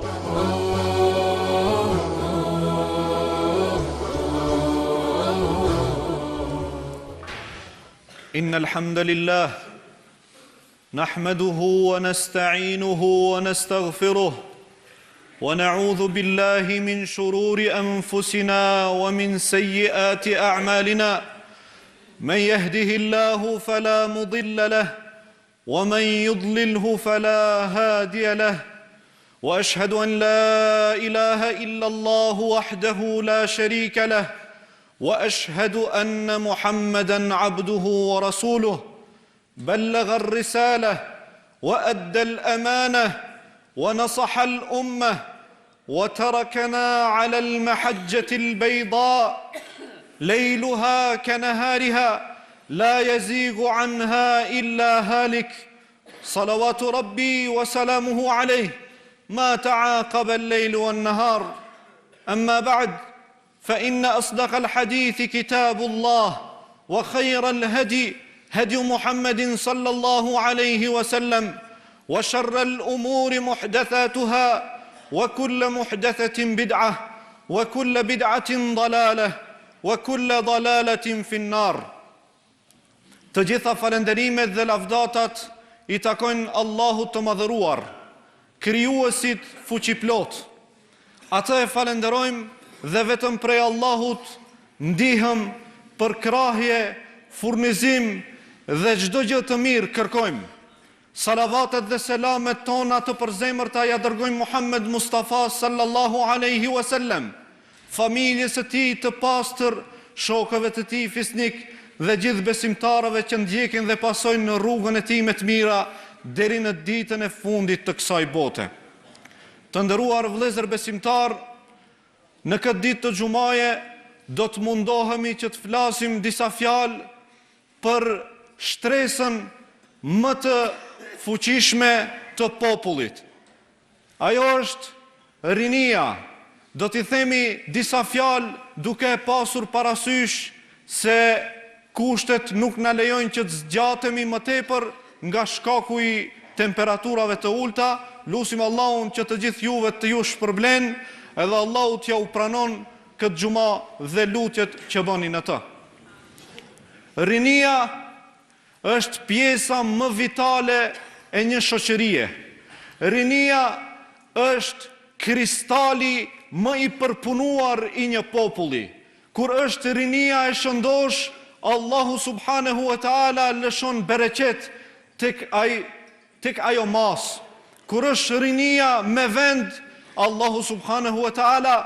إن الحمد لله نحمده ونستعينه ونستغفره ونعوذ بالله من شرور أنفسنا ومن سيئات أعمالنا من يهده الله فلا مضل له ومن يضلله فلا هادي له واشهد ان لا اله الا الله وحده لا شريك له واشهد ان محمدا عبده ورسوله بلغ الرساله وادى الامانه ونصح الامه وتركنا على المحجه البيضاء ليلها كنهارها لا يزيغ عنها الا هالك صلوات ربي وسلامه عليه ما تعاقب الليل والنهار اما بعد فان اصدق الحديث كتاب الله وخير الهدي هدي محمد صلى الله عليه وسلم وشر الامور محدثاتها وكل محدثه بدعه وكل بدعه ضلاله وكل ضلاله في النار Të gjitha falënderimet dhe lavdatat i takojnë Allahut të Madhëruar, Krijuesit Fuqiplotë. Atë e falënderojmë dhe vetëm prej Allahut ndihmë, përkrahje, furnizim dhe çdo gjë të mirë kërkojmë. Salavatet dhe selamet tona të përzemërta ia dërgojmë Muhammed Mustafa sallallahu alejhi ue sellem, familjes së tij të pastër, shokëve të tij fisnik dhe gjithë besimtarëve që ndjekin dhe pasojnë në rrugën e tij me të mira deri në ditën e fundit të kësaj bote. Të nderuar vëllezër besimtarë, në këtë ditë të xhumaje do të mundohemi që të flasim disa fjalë për shtresën më të fuqishme të popullit. Ajo është rinia. Do t'i themi disa fjalë duke e pasur parasysh se kushtet nuk na lejojnë që të zgjatemi më tepër nga shkaku i temperaturave të ulëta, lusim Allahun që të gjithë juve të ju shpërblen edhe Allahu t'ja u pranon këtë xhuma dhe lutjet që bëni në të. Rinia është pjesa më vitale e një shoqërie. Rinia është kristali më i përpunuar i një populli. Kur është rinia e shëndoshë, Allahu subhanehu ve teala lëshon bereqet tek ai Tek ajo masë, kur është rinia me vend, Allahu subhanehu ve teala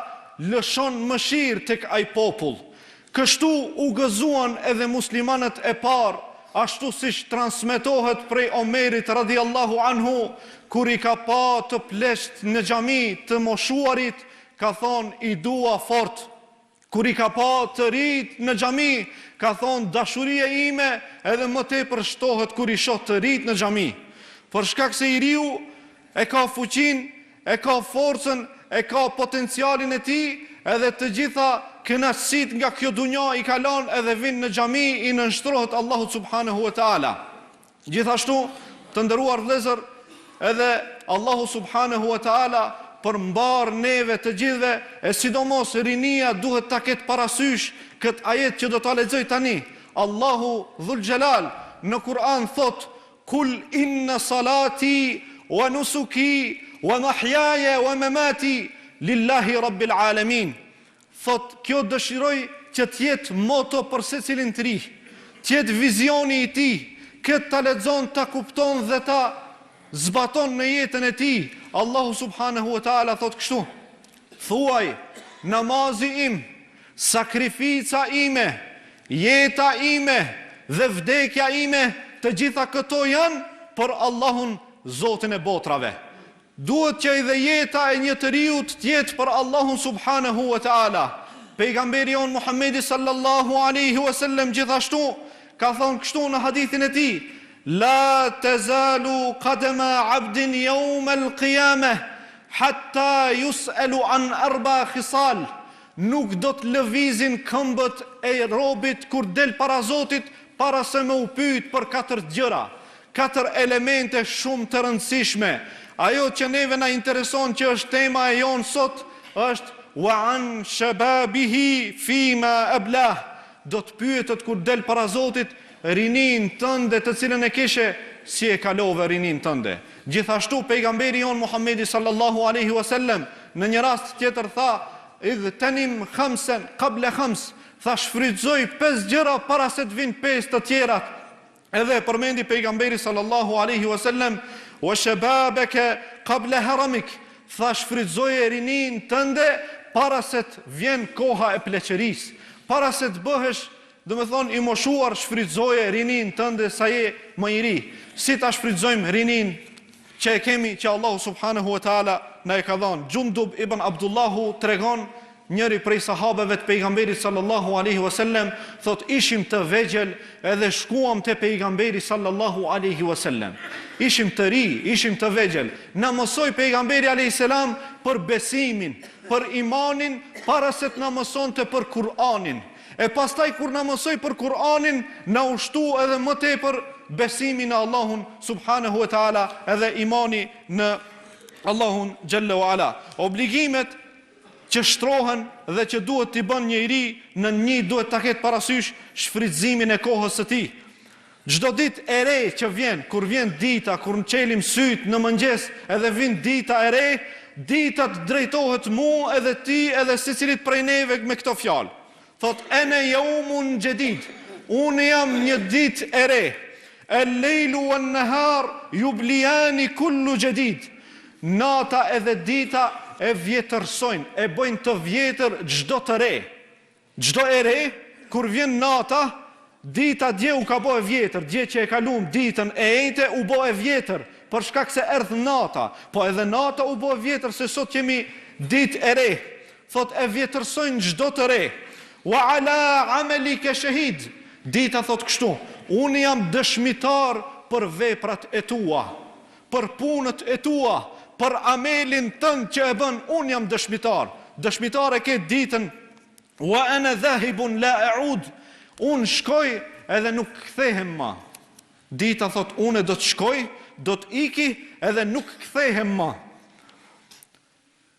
lëshon mëshirë tek ai popull. Kështu u gëzuan edhe muslimanët e parë, ashtu siç transmetohet prej Omerit radijallahu anhu, kur i ka pa të pleqtë në xhami të moshuarit, ka thonë i dua fort. Kur i ka pa të rijtë në xhami, ka thonë dashuria ime edhe më tepër shtohet kur i shoh të rijtë në xhami. Për shkak se i riu e ka fuqinë, e ka forcën, e ka potencialin e tij, edhe të gjitha kënaqësitë nga kjo dunja i ka lanë edhe vin në xhami i nënshtrohet Allahut subhanehu ve teala. Gjithashtu, të nderuar vëllezër, edhe Allahu subhanehu ve teala për mbarë neve të gjithëve, e sidomos rinia duhet ta ketë parasysh këtë ajet që do ta lexoj tani. Allahu dhul xhelal në Kur'an thotë: Kul inna salati wa nusuki wa mahyaja wa mamati lillahi rabbil alamin. Thotë, kjo dëshiroj që të jetë moto për secilin të ri, të jetë vizioni i tij, këtë ta lexon, ta kupton dhe ta zbaton në jetën e tij. Allahu subhanehu ve teala thotë kështu, Thuaj, namazi im, sakrifica ime, jeta ime dhe vdekja ime, të gjitha këto janë për Allahun, Zotin e botrave. Duhet që edhe jeta e një të riut të jetë për Allahun subhanehu ve teala. Pejgamberi jonë Muhammedi sallallahu alejhi ve sellem gjithashtu ka thënë kështu në hadithin e tij, La tezalu qadema abdin yawm al-qiyamah hatta yus'alu an arba khisal. Nuk do të lëvizin këmbët e robit kur del para Zotit para se me u pyet për katër gjëra. Katër elemente shumë të rëndësishme. Ajo që neve na intereson që është tema e jonë sot është wa an shababihi fima ablah. Do të pyetet kur del para Zotit rininë tënde të cilën e kishe, si e kalove rininë tënde. Gjithashtu pejgamberi jonë Muhammedi sallallahu alejhi wa sellem në një rast tjetër tha Ightenim khamsen qabla khams, tha shfrytëzoj pesë gjëra para se të vijnë pesë të tjerat. Edhe e përmendi pejgamberi sallallahu alejhi wa sellem wa shababaka qabla haramik, tha shfrytëzoje rininë tënde para se të vjen koha e pleqërisë, para se të bëhesh Domethënë i moshuar shfrytëzoje rininë tënde sa je më i ri. Si ta shfrytëzojmë rininë që e kemi që Allahu subhanehu ve teala na e ka dhënë. Xhundub ibn Abdullahu tregon njëri prej sahabeve të pejgamberit sallallahu alejhi ve sellem thotë ishim të vegjël edhe shkuam te pejgamberi sallallahu alejhi ve sellem. Ishim të ri, ishim të vegjël. Na mësoi pejgamberi alejhi selam për besimin, për imanin para se të na mësonte për Kur'anin. E pastaj kur na mësoi për Kur'anin, na u shtu edhe më tepër besimi në Allahun subhanehu ve teala edhe imani në Allahun xhelle ve ala. Obligimet që shtrohen dhe që duhet t'i bën një i ri, në një duhet ta ketë parasysh shfrytëzimin e kohës së tij. Çdo ditë e re që vjen, kur vjen dita, kur çelim sytë në mëngjes edhe vin dita e re, dita të drejtohet mu edhe ti edhe secilit prej neve me këto fjalë. Thotë ene jeumun xhedid, unë jam një ditë e re. El lejlu uen nehar jublijani kullu xhedid. Nata edhe dita e vjetërsojnë, e bëjnë të vjetër çdo të re. Çdo e re, kur vjen nata, dita dje u ka bo e vjetër, dje që e kalum ditën e enjte u bo e vjetër, për shkak se erdh nata, po edhe nata u bo e vjetër se sot jemi ditë e re. Thotë e vjetërsojnë çdo të re. Wa ala amelike shehid. Dita thotë kështu, unë jam dëshmitar për veprat e tua, për punët e tua, për amelin tënd që e bën, unë jam dëshmitar. Dëshmitar e ke ditën Wa ana dhahibun la a'ud, unë shkoj edhe nuk kthehem ma. Dita thotë unë do të shkoj, do të iki edhe nuk kthehem ma.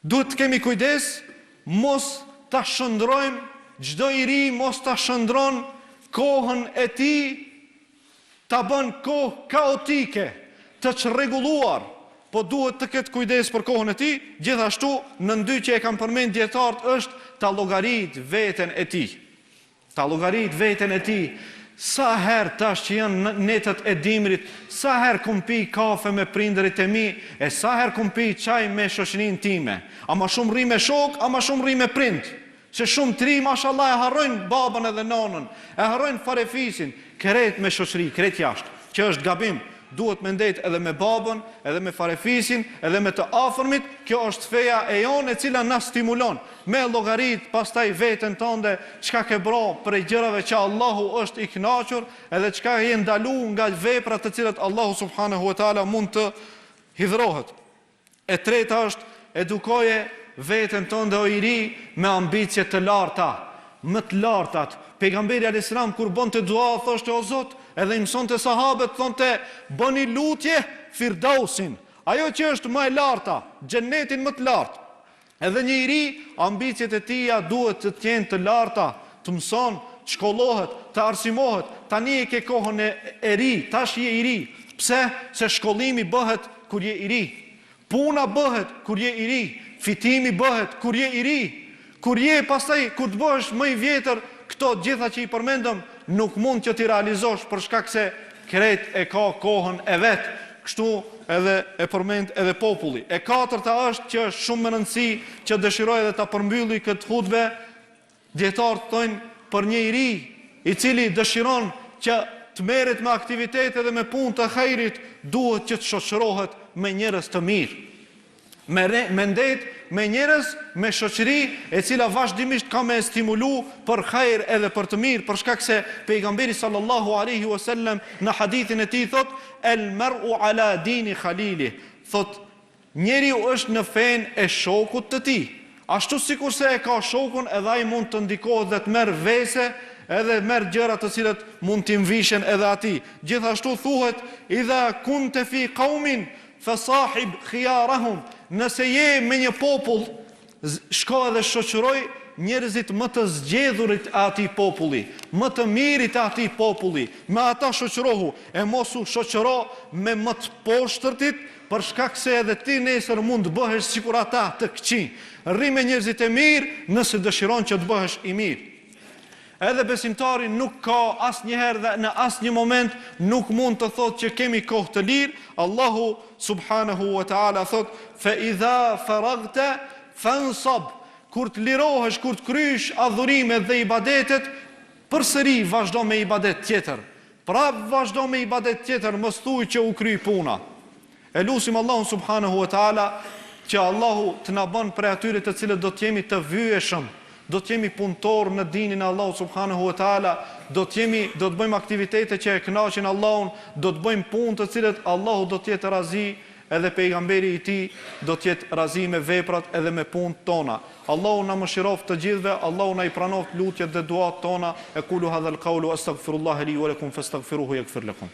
Duhet të kemi kujdes mos ta shndrojmë çdo i ri mos ta shndron kohën e tij Ta bën kohë kaotike, të çrregulluar, po duhet të ketë kujdes për kohën e tij, gjithashtu nën dy që e kanë përmend dijetarët është ta llogarit veten e tij. Ta llogarit veten e tij, sa herë tash që janë netët e dimrit, sa herë kum pi kafe me prindërit e mi, e sa herë kum pi çaj me shoqërinë time. A ma shumë rri me shokë, a ma shumë rri me prind. Se shumë të ri mashallah e harrojnë babën edhe nanën, e harrojnë farefisin, krejt me shoqëri, krejt jashtë, që është gabim, duhet me ndejt edhe me babën, edhe me farefisin, edhe me të afërmit, kjo është feja e jonë e cila na stimulon, me llogarit pastaj veten tënde çka ke bro prej gjërave që Allahu është i kënaqur edhe çka je ndalu nga veprat të cilat Allahu subhanehu ve teala mund të hidhrohet. E treta është, edukoje veten tënde o i ri me ambicie të larta, më të lartat. Pejgamberi alejhi selam kur bënte dua thoshte o Zot, edhe i mësonte sahabët thonte bëni lutje Firdausin, ajo që është më e larta, xhennetin më të lartë. Edhe një i ri, ambiciet e tija duhet të jenë të larta, të mëson, të shkollohet, të arsimohet, tani e ke kohën e, e ri, tash je i ri. Pse? Se shkollimi bëhet kur je i ri. Puna bëhet kur je i ri, fitimi bëhet kur je i ri. Kur je pastaj kur të bëhesh më i vjetër, këto gjitha që i përmendëm nuk mund që t'i realizosh për shkak se krejt e ka kohën e vet. Kështu edhe e përmend edhe populli. E katërta është që është shumë me rëndësi që dëshiroj edhe ta përmbylli këtë hutbe, dijetarët thonë për një i ri i cili dëshiron që të merret me aktivitete dhe me punë të hajrit, duhet që të shoqërohet me njerëz të mirë. Me re, me ndejt me njerëz, me shoqëri e cila vazhdimisht ka me e stimulu për hajr edhe për të mirë, për shkak se pejgamberi sallallahu alaihi wasallam në hadithin e tij thotë el mer'u ala dini khalili, thotë njeriu është në fenë e shokut të tij. Ashtu sikurse e ka shokun edhe ai mund të ndikohet dhe të merr vese edhe merr gjëra të cilat mund t'i mvishen edhe atij. Gjithashtu thuhet idha kunte fi qaumin. Fasahib khiyarahum, nëse je me një popull, shko edhe shoqëroj njerëzit më të zgjedhurit e atij populli, më të mirit e atij populli, me ata shoqërohu, e mos u shoqëro me më të poshtërtit, për shkak se edhe ti nesër mund të bëhesh sikur ata të këqij. Rri me njerëzit e mirë, nëse dëshiron që të bëhesh i mirë. Edhe besimtari nuk ka asnjëherë dhe në asnjë moment nuk mund të thotë që kemi kohë të lirë, Allahu subhanehu wa ta'ala thotë, Fe idha faragte fansab, kur të lirohesh, kur të krysh adhurimet dhe ibadetet, përsëri vazhdo me ibadet tjetër. Prapë vazhdo me ibadet tjetër, mos thuj që u kry puna. E lusim Allahun subhanehu ve teala që Allahu të na bën prej atyre të cilët do të jemi të vyeshëm, do të jemi punëtorë në dinin e Allahut subhanehu ve teala, do të jemi, do të bëjmë aktivitete që e kënaqin Allahun, do të bëjmë punë të cilët Allahu do të jetë razi edhe pejgamberi i tij do të jetë razi me veprat edhe me punët tona. Allahu na mëshiroftë të gjithëve, Allahu na i pranoftë lutjet dhe duatë tona, Ekulu hadhel kaulu, estagfirullahe li wa lekum festagfiruhu jagfir lekum.